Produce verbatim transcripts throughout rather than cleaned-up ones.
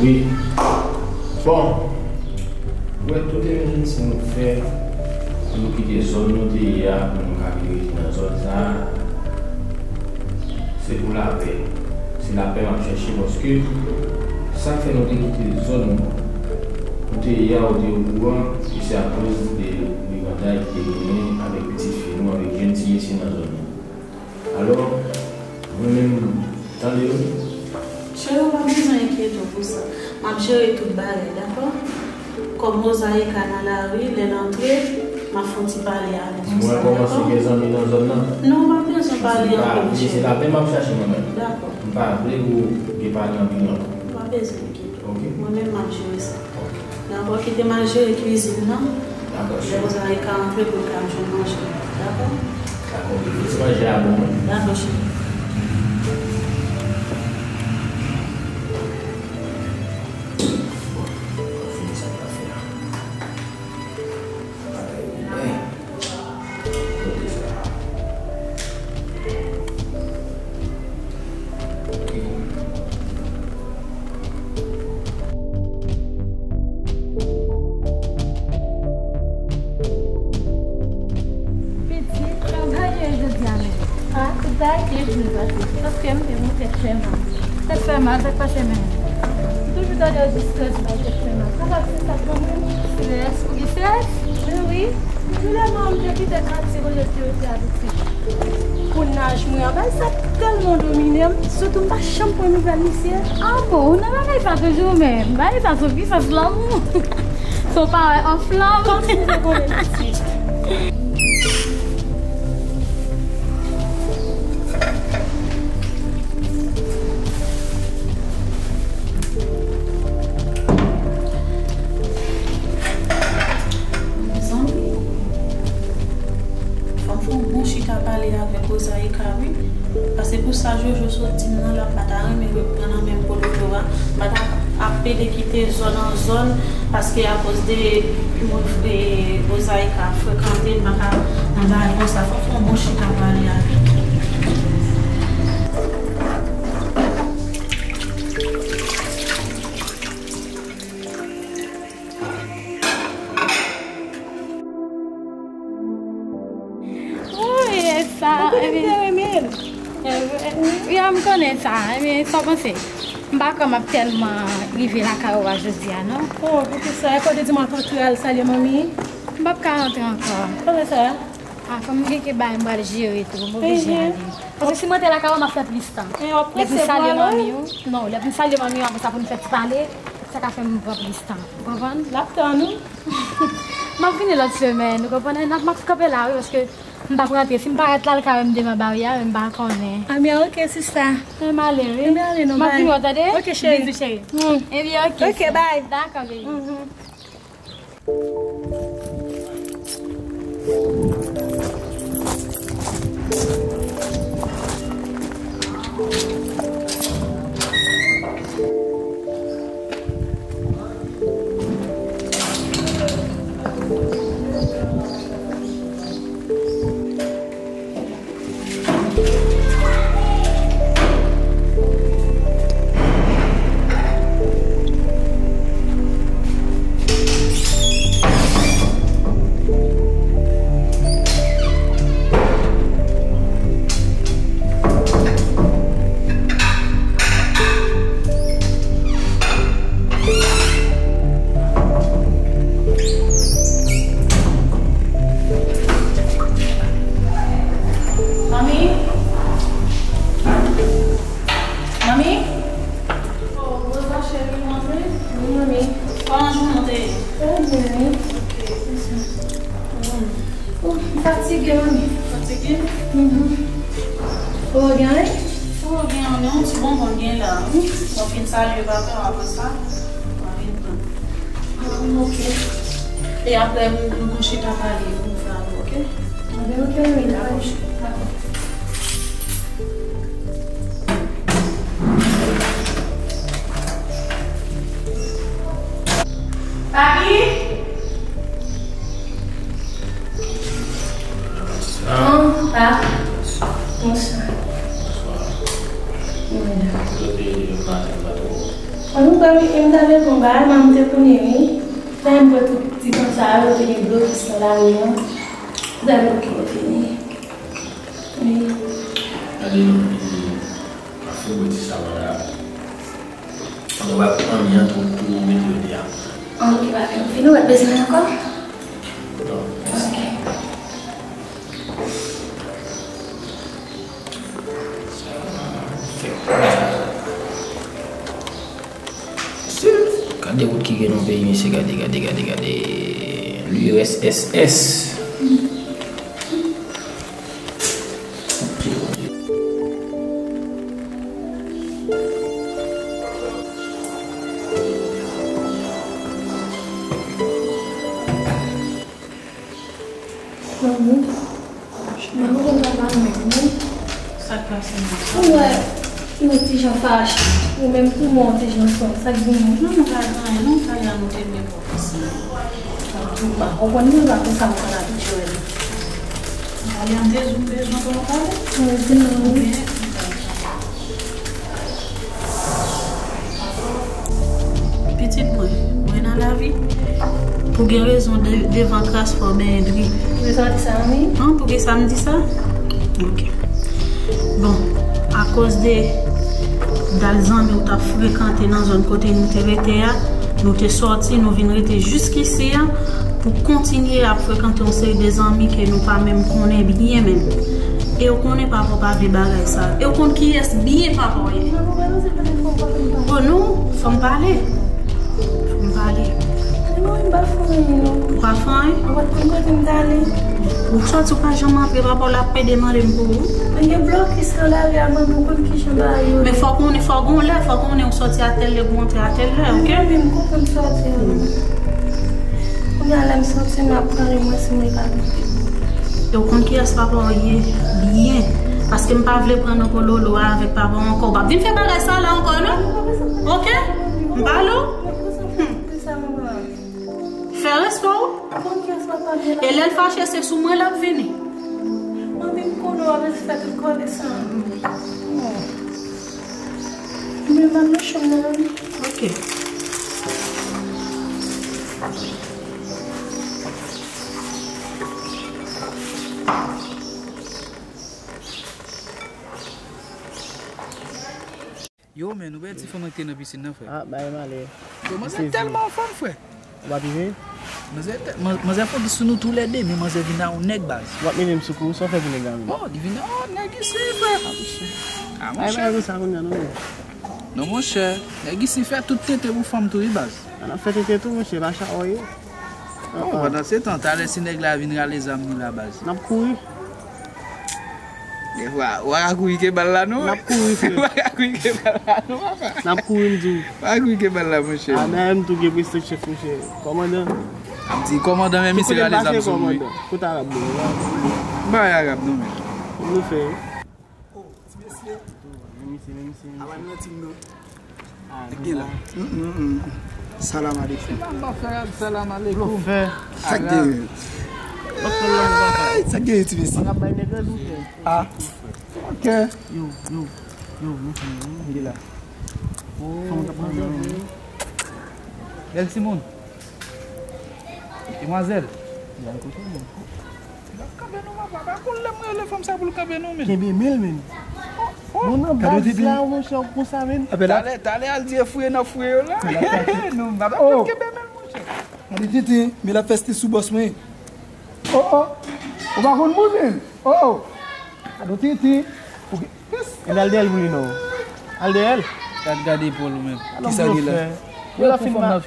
Wi. Bon, ou wè tout emejensi nou fè pou nou kite zòn nou te ye a, pou nou ka vin rete nan zòn sa a, se pou lapè. Se lapè m ap chèche, paske sa k fè nou te kite zòn nou te ye a, ou te okouran, e se akoz de briganday ki te genyen avèk pitit fi nou, avèk jèn ti mesye nan zòn nan. Alò, mwen menm, tande wi. Cheri, ou pa bezwen enkyete w pou sa. M ap jere tout bagay, dakò? Kòm Mozayika nan lari, lè l antre, m ap fè yon ti pale avè l sou sa, dakò? Mwen kòmanse gen zanmi nan zòn nan. Non, ou pa bezwen pale anpil, cheri. Se lapè m ap chache mwen menm. Dakò. M pa vle pou gen pale anpil ankò. Ou pa bezwen enkyete w. Ok. Mwen menm, m ap jere sa. Ok. Dakò, kite m al jere kwizin nan. Dakò, cheri. Lè Mozayika antre pou l ka jwenn manje. Dakò? Dakò, ok. Fè ti manje a bon, wi. Dakò, cheri. Bon, mwen fini sa m t ap fè a. Bagay yo byen. Kote sa? Pitit, kòman w ye jodi a menm? A, tout bagay byen, jodi a se paske m te gon tèt fè mal. Tèt fè mal, sa k pase menm? M toujou tande yo di strès bay tèt fè mal. Sa pa se sa kanmenm? Strès? Ou gen strès? Men wi. Toulède m te kite kat se kote m te rete a pitit. Pou naj mwen an, bagay sa tèlman domine m, sitou m pa janm pran nouvèl misye. A bon, ou nan bagay sa toujou menm. Bagay sa se pisans lanmou. Se yon pawè an flanm. Kòmsi m te konnen pitit. Mezanmi, fò m fè yon bon chita pale avèk Ozaika, wi. Paske pou sa Jojo sot di m nan, l ap pa ta renmen reprann nan menm pololo a. M pa ta ap pede kite zòn an zòn, paske akoz de moun, e, Ozaika ap frekante, m pa ka nan bagay konsa. Fò m fè yon bon chita pale avè l. Ou ye sa? Ou konnen m te renmen l. Ya, m konnen sa. Ebyen, sa w panse? M pa kwè m ap tèlman rive lakay ou a jodi a, non. Oh, poukisa? E pa w te di m w ap antre al salye manmi? M p ap ka rantre ankò. Poukisa? A, fò m gen kèk bagay m pral jere tou, m oblije ale. Paske si m rete lakay ou, m ap fè plis tan. Lè pou m salye manmi ou, non, lè pou m salye manmi ou, apre sa pou n fè ti pale, sa ka fè m pran plis tan. Ou konprann? L ap tann ou. M ap vini lòt semèn, ou konprann? N ap, m ap kanpe la, wi, paske m p ap rantre. Si m parèt la, l ka wè m devan baryè a, men m pa konnen. Ebyen, oke, sista. Men m ale, wi. Ebyen, ale non, bye. M ap vini, w tande? Oke, cheri. Bizou, cheri. Ebyen, oke. Oke, bye. Dakò, baby. Manmi? Manmi? Oh, Rosa cheri, ou antre? Wi, manmi. Kòman jounen w te ye? Trè byen, wi. Ok, mèsi. Oh, m fatige, manmi. Fatige? Mhm. Ou gen anyen? Ou gen anyen, yon ti bonbon gen la, wi. Mwen fin salye papa, apre sa, mwen vin pran. Ah, ok. E apre, nou, nou konn chita pale, nou fè avè w, ok? Anben, ok, wi, dakò. Dakò. Papi? Bonswa. Bonswa. Bonswa. Wi, dakò. Kote w ye maten an, pa twò? Mwen pa wi, m ta vle bon bagay, m te konnen wi. Lè m pran tout ti tan sa yo, te gen blokis nan lari an. M ta vle ki yo fini. Wi. Gade, e, m ap fin bwè ti sava la. Mwen wè anyen an tou, tou mete yo deyò. Ok, pa gen anpil, ou wè bezwen ankò? Non, mèsi. Ok. Gade wout ki gen nan peyi, mesye, gade, gade, gade, gade. L U S S S. Manmi, manmi, mwen pa pa menm, non. Sa k pase, manmi? Ou wè, nou ti jan fache. Ou menm tou, mwen ti jan sòt. Sa k gen? Non, nou pa gen anyen, non, nou pa gen anyen, nou te byen pwòp ansanm. Ou pa konprann, mwen pa konsa, mwen pa abitye wè nou. Pale an de zoom, de zoom, kòman pale? Mwen di non, wi. Pitit mwen, mwen nan lavi. Pou gen rezon, de, devan kras fò benyen dri. Rezon di sa, wi. An, pou ki sa m di sa? Ok. Bon, akoz de dal zanmi ou t ap frekante nan zòn kote nou te rete a, nou te sòti, nou vin rete jiskisi a, pou kontinye ap frekante yon seri de zanmi ke nou pa menm konnen byen menm. E ou konnen papa w pa vle bagay sa. E ou konn kiyès byen papa w ye. Bon, non, fò m pale. Fò m pale. Ou pa fè anyen? Ou sòti, ou pa janm antre, papa w la ap pede mande m pou ou. Men gen blokis nan lari a, manmi, ou konn kijan bagay yo ye. Men fò konnen, fò gon lè, fò konnen ou sòti a tèl lè pou antre a tèl lè, ok? Wi, wi, m konprann sòti a. Kounye a lè m sòti, m ap gade mwen si mwen ka moute. E ou konn kiyès papa w ye byen. Paske m pa vle pran nan kololo a avèk papa w ankò. Ou p ap vin fè bagay sa la ankò, non? Ok? M pale w. Fè respè w. E lè l fache, se sou mwen l ap vini. Manmi, m konnen w ap fè tout kòlè sa. Men m ap nan chanm nan. Ok. Yo, men, nou wè ti fanm nan ki te nan pisin nan, frè? Ah, bay malè. Yo, manzè tèlman anfòm, frè. Ou pa pive? Manzè tè-, man-, manzè fokis sou nou toulède, men manzè vin a yon nèg, baz. W ap mennen m sou kou, sa w fè pou nèg la menm? Oh, li vin a yon nèg isi, frè. Ah, monchè. Ah, monchè. Ay, bagay konsa kounye a, non, men. Non, monchè. Nèg isi fè tout tenten pou fanm tou, wi, baz. Ah, n ap fè tenten tou, monchè, pa cha w ye. Oh, pandan se tan, talè si nèg la vin rale zam nou la, baz. N ap kouri. Dèfwa, w pa ka kouri ke bal la, non. N ap kouri, frè. W pa ka kouri ke bal la, non, papa. N ap kouri, m di w. W pa ka kouri ke bal la, monchè. Ah, dayè m tou gen prestij chèf, monchè. Kòmandan. Ap di kòmandan, men misye rale zam sou nou, wi. Kote arab nou la? M pa wè arab, non, men. Kòman nou fè? Oh, ti mesye. Men misye, men misye, men misye. Ala m nan tim nan. Gen la. Mm, mm, mm. Salam alekum. Se pa m ap fè salam alekum. Blofè. Sa k gen? Ay, sa k gen, ti mesye? Mwen ap bay nèg rezon, frè. Ah. Ok. Yo, yo, yo, yo, yo. Gen la. Oh, fanm k ap manje. Bèl timoun. Demwazèl. Li al kote, men? L ap kanpe nou, papa. Pa konn lè m rele fanm sa pou l kanpe nou, men. Kenbe men l, men. Oh, oh. Bon, nan baz la, monchè, w konsa, men. Talè, talè, al di e fouye nan fouye yo la. Non, m pa t ap kenbe men l, monchè. Gade Titi, men l ap fè stil sou bòs mwen. Oh, oh. Ou pa konn moun, men. Oh, oh. Gade Titi. Ou gen Yes. E al dèyè l pou li non. Al dèyè l. Gad, gad epòl ou menm. Kisa li la? Depi lè w fin ma-,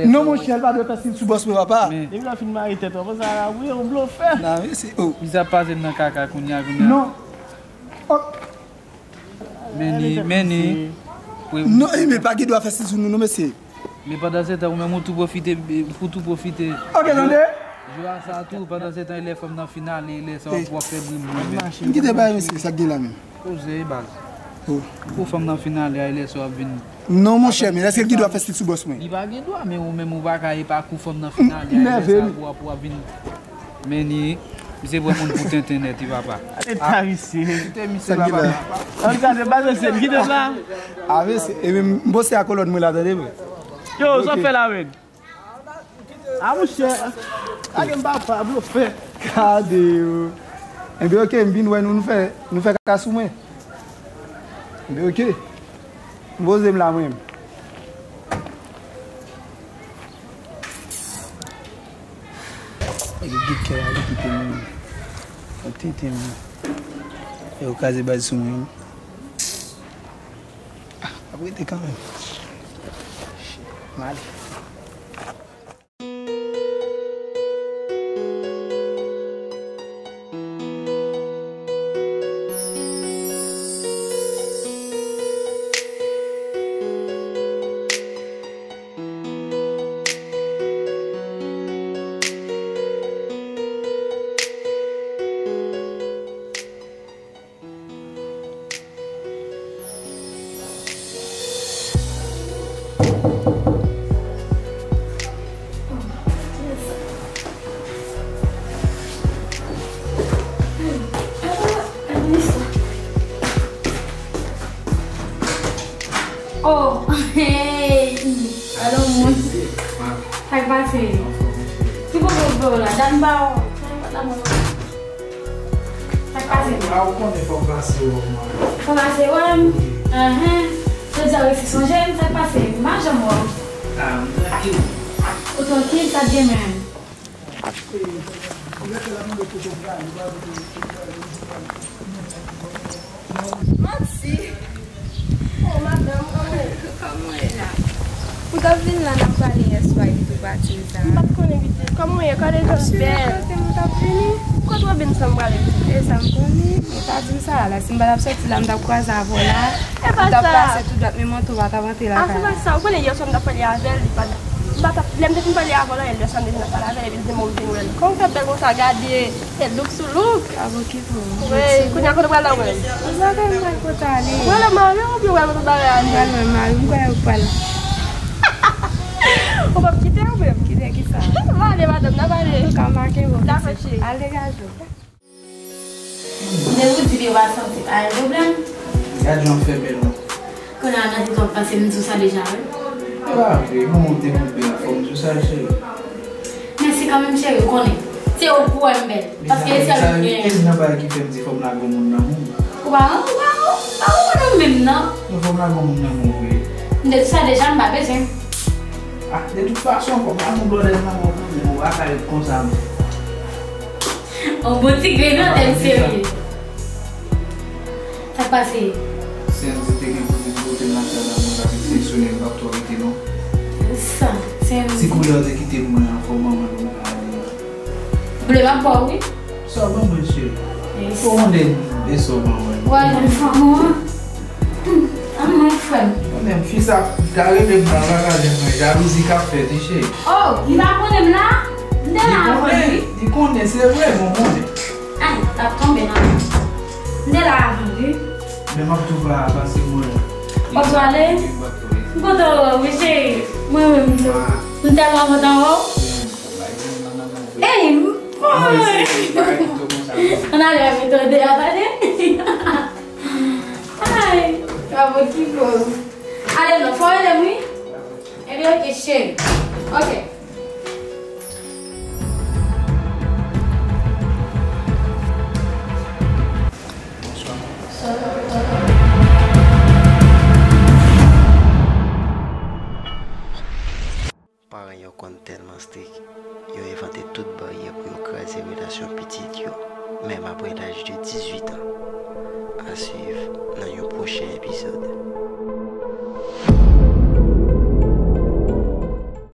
non, monchè, l pa dwe fè stil sou bòs mwen, papa. Depi lè w fin mare tèt ou, sa la, wi, yon blofè. Nan, wi, se, oh. Li sa pase nan kaka kounye a, kounye a. Non. Oh. Men ni, men ni. Non, e, men pa gen dwa fè stil sou nou, non, mesye. Men pandan se tan, ou menm ou tou pwofite, ou tou pwofite. Ok, tande. Jwe a sa tou, pandan se tan, e lè fanm nan fin ale, e lè sa w ap, w ap fè bri moun. M kite bay mesye, sa k gen la menm. Koze, baz. Oh. Kou fanm nan fin ale a, e lè sa w ap vin. Non, monchè, men èske l gen dwa fè stil sou bòs mwen? Li pa gen dwa, men ou menm ou pa ka, e pa kou fanm nan fin ale a, e lè sa w ap, w ap vin. Men ni. Misye pran moun pou tenten nèt, wi, papa. Kite misye. Kite misye, papa. Ann gade, pa jwenn sèn, kite sa. A, mesye, e men, m poste a kolòn mwen la, tande, mwen. Yo, sa w fè la, menm? A, monchè. Lage m, papa, blofè. Gade, yo. Enben, oke, m vin wè nou, nou fè, nou fè kaka sou mwen. Enben, oke. M poze m la, mwen menm. Nèg yo gen kè a, yo kite m. Yo tenten m. Yo kraze baz sou mwen. Ah, ap rete kanmenm. Shit, m ale. Oh, hey! Alò, moun. Sa k pase? Ki pwoblèm w la? Dan ba w. Sa k pase? A, ou konnen fò m pase wè w, mwen. Fò m pase wè m? Wi. Ahan. Jodi a resi sonje m, sa k pase? M pa janm wè w. A, m trankil. Ou trankil, sa k gen menm? Manti. Oh, madanm, kòman w ye? Kòman w ye la? Ou t ap vin la, n ap pale yèswa, epi tou pati sa. M pa t konnen pitit. Kòman w ye? Kòlè jan bèl. Ou t ap vini? Kot Robinson prale pitit? E sa m konnen. Ou ta di m sa a la. Si m pa t ap sòti la, m t ap kwaze avè w la. E pa sa. M t ap pase tou dwat, men manto a pa t ap antre lakay la. A, se pa sa. Ou konnen yèswa m t ap pale avè l, li pa t, m pa t ap, lè m te fin pale avè w la, yèswa m te fin ap pale avè l, epi l di m ou vin wè l. Kòman w fè bèl konsa, gade, e look sou look. Wi, kounye a kote w pral la, mwen? Ou sa fè m pral kote ale? Ou pral wè mari w oubyen w pral kote bagay ale? M pral wè mari m, m kwè ou pral. Ou p ap kite ou menm? Kite ki sa? M ale, madanm, n ap ale. Antouka, m pa kenbe w. Dakò, cheri. Al degaje w. M te pou di li w pa santi pa gen pwoblèm. Gad jan w fè bèl la. Kounye a nan tèt w ap pase m di w sa deja, wi. E pa vre, bon, ou te pou bèl, fò m di w sa, cheri. Mèsi kanmenm, cheri, ou konnen. Se ou k wè m bèl. Paske se sèl ou genyen. Mezanmi, sa youn nan bagay ki fè m di fò m lage yon moun nan men w. Ou pa, ou pa, ou pa konprann ou menm, non. Non, fò m lage yon moun nan men w vre. M te di sa deja, m pa bezwen. Ah, de tout fason, fò m lage yon blòdèz nan men w kanmenm, ou pa ka ret konsa, men. Yon bon ti grenadè, m serye. Sa k pase? Senn, si te gen kote pou kote m lakay la, mwen pa fikse sou li, m p ap twò rete non. Sa, Senn. Ti koulè w te kite m mwen an, fò manman nou ale. Ble m ap ba w, wi. Sa w ban mwen, cheri? Fò mande m, e sa w ban mwen? Ou al jwenn fanm ou an? Hum, an mwen, frè m. Mwen menm, fi sa, ta rele m nan lakay mwen, jalouzi k ap fèt, wi, cheri. Oh, li pa konnen m la? M te la avan l, wi. Li konnen, se vre, mwen konnen. Ay, l ap tonbe nan men m. M te la avan l, wi. Men m ap tou pa pase mwen. W ap tou ale? M kontan wè w, wi, cheri. Mwen menm tou. M tèlman kontan wè w. Ey, m... Ann ale avèk tande a, tande. Ay, bravo, ki bon. Ale non, fò w ede m, wi. Ebyen, oke, cheri. Oke. Paran yo konn tèlman strik, yo envante tout baryè pou yo kraze relasyon pitit yo, menm apre laj de dizuit an. A suivre nan yon pwochen epizòd.